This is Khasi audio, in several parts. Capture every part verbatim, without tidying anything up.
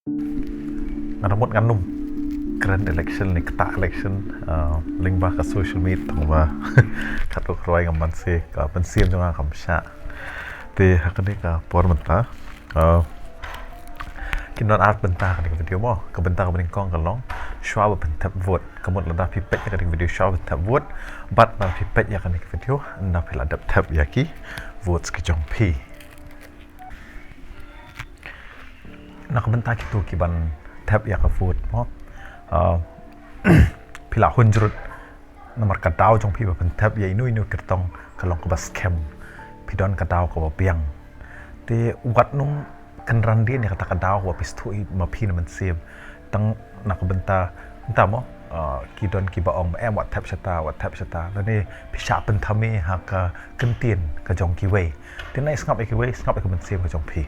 Nga da mut ngan ym kren election ne kata election, uh, lyngba ka social media, tang ba katto katne ruh nga man se ka mynsiem jong nga kam shah. Te ha kane ka por mynta, uh, kin don ar bynta kane ka video mo. Ka bynta kaba nyngkong ka long shuwa ba pynthep vote. Ka mut lada phi peit ïa kane ka video shuwa ba pynthep vote, bad lada phi peit ïa kane ka video ynda phi la dep thep ïa ki votes ki jong phi. Na ka bynta kito ki ban thep ïa ka vote mo, uh, phi la hun jrut. Namar ka daw jong phi ba pynthep ïa ino ino kyrtong ka long kaba skhem. Phi don ka daw kaba biang. Te wat nym kynran dien ïa kata ka daw kaba phi sngewthuh ma phi na mynsiem. Tang na ka bynta, bynta mo, uh, ki don kiba ong em wat thep shata, wat thep shata. Lane phi shah pynthame ha ka kyntien ka jong kiwei. Te nai sngap ïa kiwei, sngap ïa ka mynsiem ka jong phi.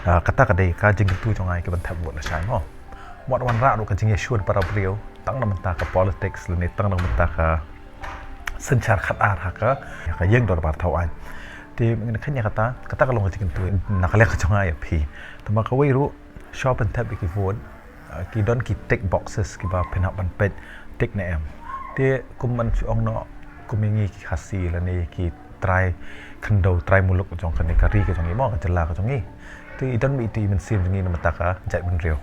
Ah, kata ka dei ka jingkyntu jong nga ïa ki ban thep vote lashai mo. Mut wanrah ruh ka jingïashun para briew tang na bynta ka politics lane tang na bynta ka synshar khatar ha ka, ka ïing dorbar thaw aiñ. Te ngin kren ïa kata, kata ka long ka jingkyntu na ka liang ka jong nga ïa phi. Te ma kawei ruh shuwa pynthep ïa ki vote, ah, ki don ki tick boxes kiba phin hap ban peit tick ne em. Te kum ban shu ong noh kum ïa ngi ki Khasi lane ki trai khyndew trai muluk jong kane ka ri ka jong ngi mo, ka jylla ka jong ngi. Te i don beit i mynsiem jong ngi na bynta ka jaitbynriew.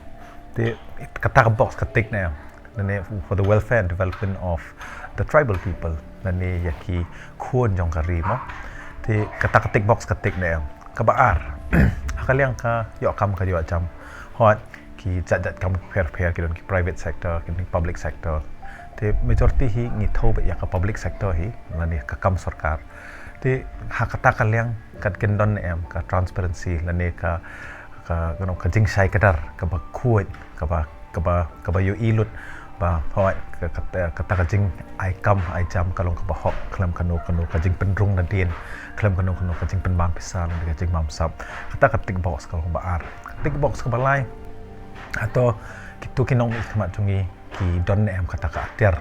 Te kata ka box ka tick ne em. Lane for the welfare and development of the tribal people. Lane ïa ki khun jong ka ri mo. Te kata ka tick box ka tick ne em. Kaba ar, ha ka liang ka ïoh kam ka ïoh jam. Hooid, ki jait jait kam pher pher, ki don ki private sector, ki don ki public sector. Te majority hi ngi thew beit ïa ka public sector hi, lane ka kam sorkar. Te ha kata ka liang kat kin don em ka transparency, lane ka, ka, you know, ka jingshai kdar kaba khuid, kaba, kaba, kaba ïohi lut ba hooid ka, ka, kata ka jingai kam ai jam ka long kaba hok, khlem kano kano ka jingpynrung nadien, khlem kano kano ka jingpynbam pisa, lane ka jingbamsap. Kata ka tick box ka long ba ar. Tick box kaba lai. Hato kito ki nongmihkhmat jong ngi ki don ne em kata ka atiar,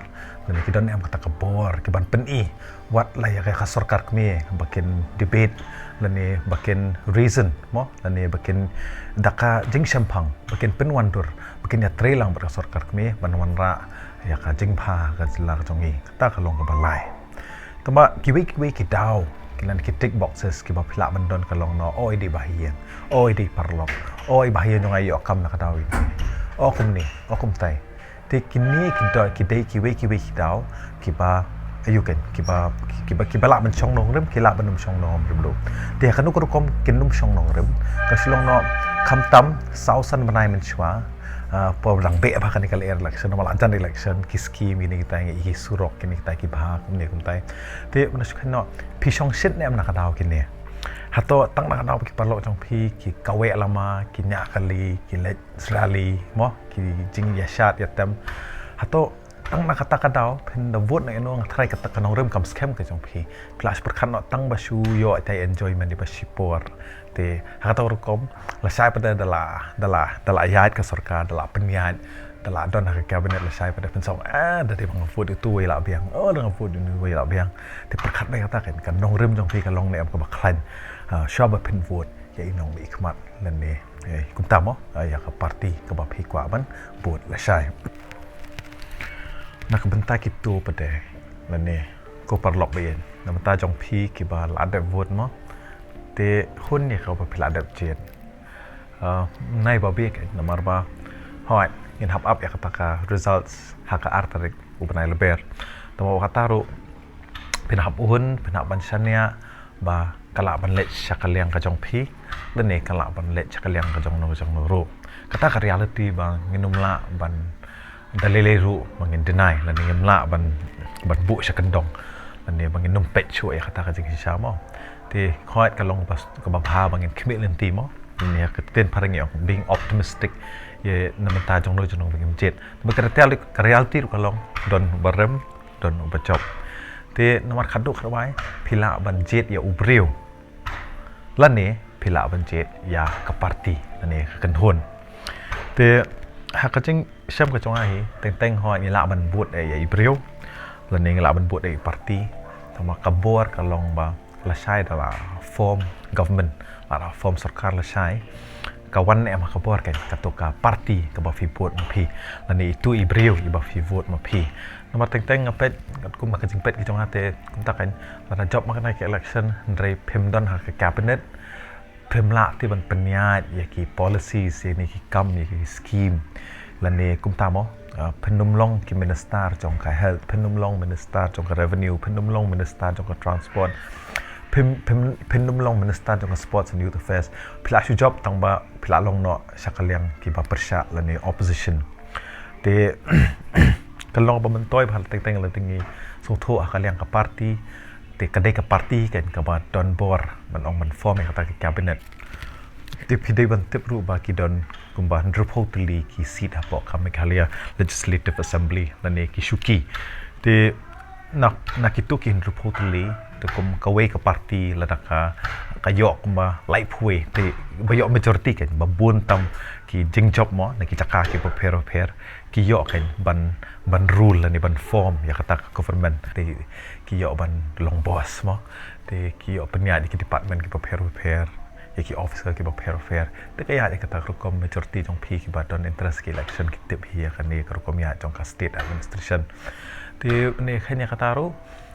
lane ki don ne em kata ka bor ki ban pyni wat la ïa ka sorkar kmie ba kin debate lane ba kin reason mo, lane ba kin da ka jingshemphang, ba kin pynwandur, ba kin ïatrei lang bad ka sorkar kmie ban wanrah ïa ka jingbha ka jylla ka jong ngi. Kata ka long kaba lai. Tangba kiwei kiwei ki daw, ki lane ki tick boxes kiba phi lah ban don ka long noh, o i dei ba ha ïing, o i dei paralok, o i ba ha ïing jong nga ïoh kam na ka daw ine, o kumne, o kumtai. Te kine ki daw, ki dei kiwei kiwei ki daw kiba, aïu ken, kiba, kiba, kiba lah ban shong nongrim, ki lah ban ym shong nongrim ruh. Te ha kano ka rukom kin ym shong nongrim, ka shu long noh khamtam saw san bnai mynshuwa, ah, por dang beh bha kane ka lyer election, namar la jan election, ki scheme kine kita, ngi i surok kine kita kiba ha kumne kumtai. Te mano shu kynnoh phi shong shit ne em na ka daw kine. Hato tang na ka daw ba ki paralok jong phi ki kaweh lama, ki ñiah kali, ki leit rally mo, ki jingïashad ïatem. Hato tang na kata ka daw phin da vote na ino, nga tharai kata ka nongrim kam skhem ka jong phi. Phi lah shu pyrkhat noh tang ba shu ïoh ïa ka enjoyment ïa ba shipor. Te ha kata ka rukom lashai pat de da la, da la, da la ïaid ka sorkar, da la pynïaid, da la don ha ka cabinet, lashai pat de phin sa ong, ah, da dei ba nga vote ïa utu wei la biang, oh, da nga vote ïa utu wei la biang. Te pyrkhat beit kata, kan ka nongrim jong phi ka long ne em kaba khlaiñ, ah, shuwa ba phin vote ïa i nongmihkhmat lane, eh, kumta mo, ah, ïa ka party kaba phi kwah ban vote lashai. Na ka bynta kito pat de lane ko paralok ba ïeit, na bynta jong phi kiba la dep vote mo, te hun ïa kaba phi la dep jied. Ah, nai ba bit namar ba hooid ngin hap ap ïa kata ka results ha ka ar tarik u bnai Lber. Tangba kata ruh phin hap hun, phin hap ban shaniah ba ka lah ban leit sha ka liang ka jong phi lane ka lah ban leit sha ka liang ka jong no ka jong no ruh. Kata ka reality ba ngin ym lah ban da lei lei ruh ba ngin deny lane ngim lah ban, ban buh sha kyndong lane ba ngin ym peit shuh ïa kata ka jingshisha mo. Te hooid ka long kaba bha ba ngin khmih lynti mo. Lane ha ka ktien phareng ïa ong being optimistic ïa na bynta jong no jong no ba ngim jied. Ba ka reality, ka reality ruh ka long don uba rem, don uba jop. Te namar khatduh khatwai phi lah ban jied ïa u briew lane phi lah ban jied ïa ka party lane ka kynhun. Te ha ka jingshem ka jong nga hi, teng teng hooid ngi lah ban vote ïa i briew lane ngi lah ban vote ïa i party. Tangba ka bor ka long ba lashai da la form government, la la form sorkar lashai, Ka wan em ha ka bor kein, kato ka party kaba phi vote ma phi. Lane itu i briew iba phi vote ma phi. Namar teng teng nga peit, katkum ka jingpeit ki jong nga te, kumta kein, lada jop ma kane ka election, hynrei phim don ha ka cabinet, phim lah te ban pynïaid ïa ki policies, ïa kine ki kam, ïa ki scheme. Lane kumta mo, ah, phin ym long ki minister jong ka health, phin ym long minister jong ka revenue, phin ym long minister jong ka transport, phin, phin, phin ym long minister jong ka sports and youth affairs. Phi lah shu jop tang ba phi lah long noh sha ka liang kiba pyrshah lane opposition. Te ka long ba myntoi ba teng teng la dang ngi sngewthuh ha ka liang ka party. Te ka dei ka party kein kaba don bor ban ong ban form ïa kata ka cabinet. Te phi dei ban tip ruh ba ki don kumba hynriewphew tylli ki seat hapoh ka Meghalaya Legislative Assembly lane ki shuki. Te na, na kito ki hynriewphew tylli, te kum kawei ka party lada ka, ka ïoh kumba laiphew wei, te ba ïoh majority kein, ba bun tam ki jingjop mo na ki jaka kiba pher pher, ki ïoh kein ban, ban rule lane ban form ïa kata ka government. Te ki ïoh ban long boss mo, te ki ïoh pynïaid ïa ki department kiba pher pher, ïa ki officer kiba pher pher. Te ka ïaid ïa kata ka rukom majority jong phi kiba don interest ki election, ki tip hi ïa kane ka rukom ïaid jong ka state administration. Te ne khein ïa kata ruh,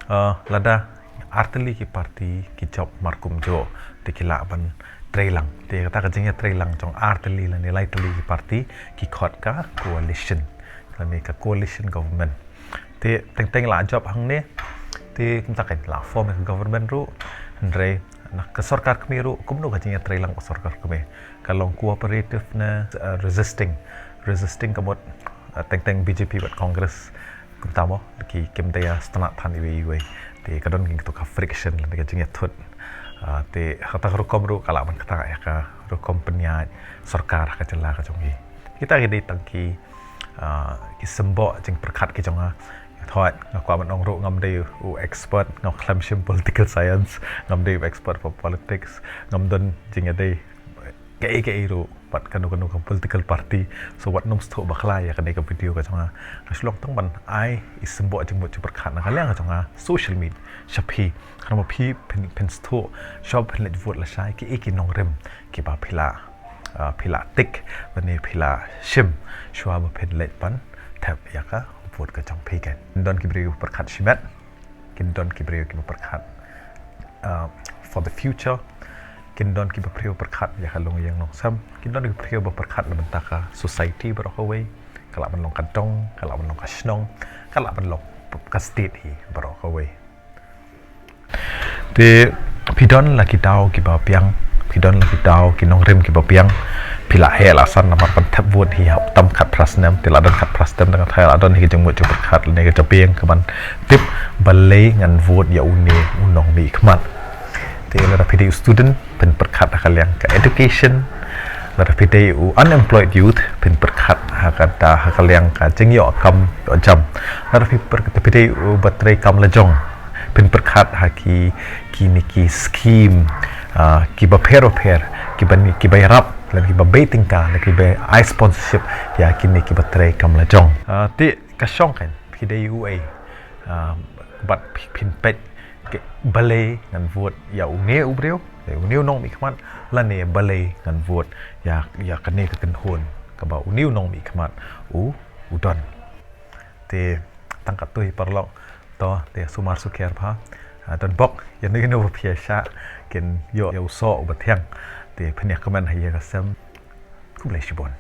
ah, lada ar tylli ki party ki jop markumjuh, te ki lah ban treilang. Te kata ka jingïatreilang jong ar tylli lane lai tylli ki party, ki khot ka coalition lane ka coalition government. Te teng teng lah jop hangne, te kumta kein lah form ïa ka government ruh. Hynrei na ka sorkar kmie ruh, kumno ka jingïatreilang ka sorkar kmie? Ka long cooperative ne, eh, resisting? Resisting ka mut, eh, teng teng B J P bad Congress, kumta mo, ki kim da ïa sngewtynnat than iwei iwei. Te ka don kein kato ka friction lane ka jingïathut. Ah, te kata ka rukom ruh ka lah ban ktah ïa ka rukom pynïaid sorkar ha ka jylla ka jong ngi. Kita ki dei tang ki, ah, ki symboh jingpyrkhat ki jong nga. Thoh, nga kwah ban ong ruh ngam dei u expert, ngam khlem shim political science, ngam dei u expert for politics, ngam don jingïadei kaei kaei ruh bad kano kano ka political party. So wat nym sngewthuh bakla ïa kane ka video ka jong nga. Nga shu long tang ban ai i symboh jingmut jingpyrkhat na ka liang ka jong nga, social media, sha phi. Khnang ba phi phin, phin sngewthuh, shuwa ba phin leit vote lashai, kiei ki nongrim kiba phi lah, ah, phi lah tick lane phi lah shim shuwa ba phin leit ban thep ïa ka vote ka jong phi kein. Kin don ki briew pyrkhat shimet, kin don ki briew kiba pyrkhat, ah, for the future. Kin don kiba briew pyrkhat ïa ka longïing longsem. Kin don ki briew ba pyrkhat na bynta ka society baroh kawei. Ka lah ban long ka dong, ka lah ban long ka shnong, ka lah ban long ka state hi baroh kawei. Te phi don la ki daw kiba biang, phi don la ki daw ki nongrim kiba biang. Phi lah heh lah san namar ban thep vote hi hap tam khatphra snem, te la don khatphra snem, dang thai la don hi ka jingmut jingpyrkhat lane ka jabieng ka ban tip balei ngan vote ïa une u nongmihkhmat. Te lada phi dei u student, phin pyrkhat ha ka liang ka education. Lada phi dei u unemployed youth, phin pyrkhat ha kata, ha ka liang ka jingïoh kam ïoh jam. Lada phi pyr-, phi dei uba trei kam lajong, phin pyrkhat ha ki, kine ki scheme, ah, kiba pher bapher, kiba ni, kiba ïarap lane kiba bei tyngka lane kiba ai sponsorship ïa kine kiba trei kam lajong. Ah, te ka shong kein, phi dei uei, ah, bad phi, phin peit balei ngan vote ïa une u briew, ïa une u nongmihkhmat, lane balei ngan vote ïa, ïa kane ka kynhun kaba une u nongmihkhmat u, u don. Te tang katto hi paralok, to te sumar sukher bha. Ah, don bok ïa kino kino ba phi ïa shah, kin ïoh ïa u soh uba thiang. Te phin ïa comment ha ïing ha sem. Khublei shibun.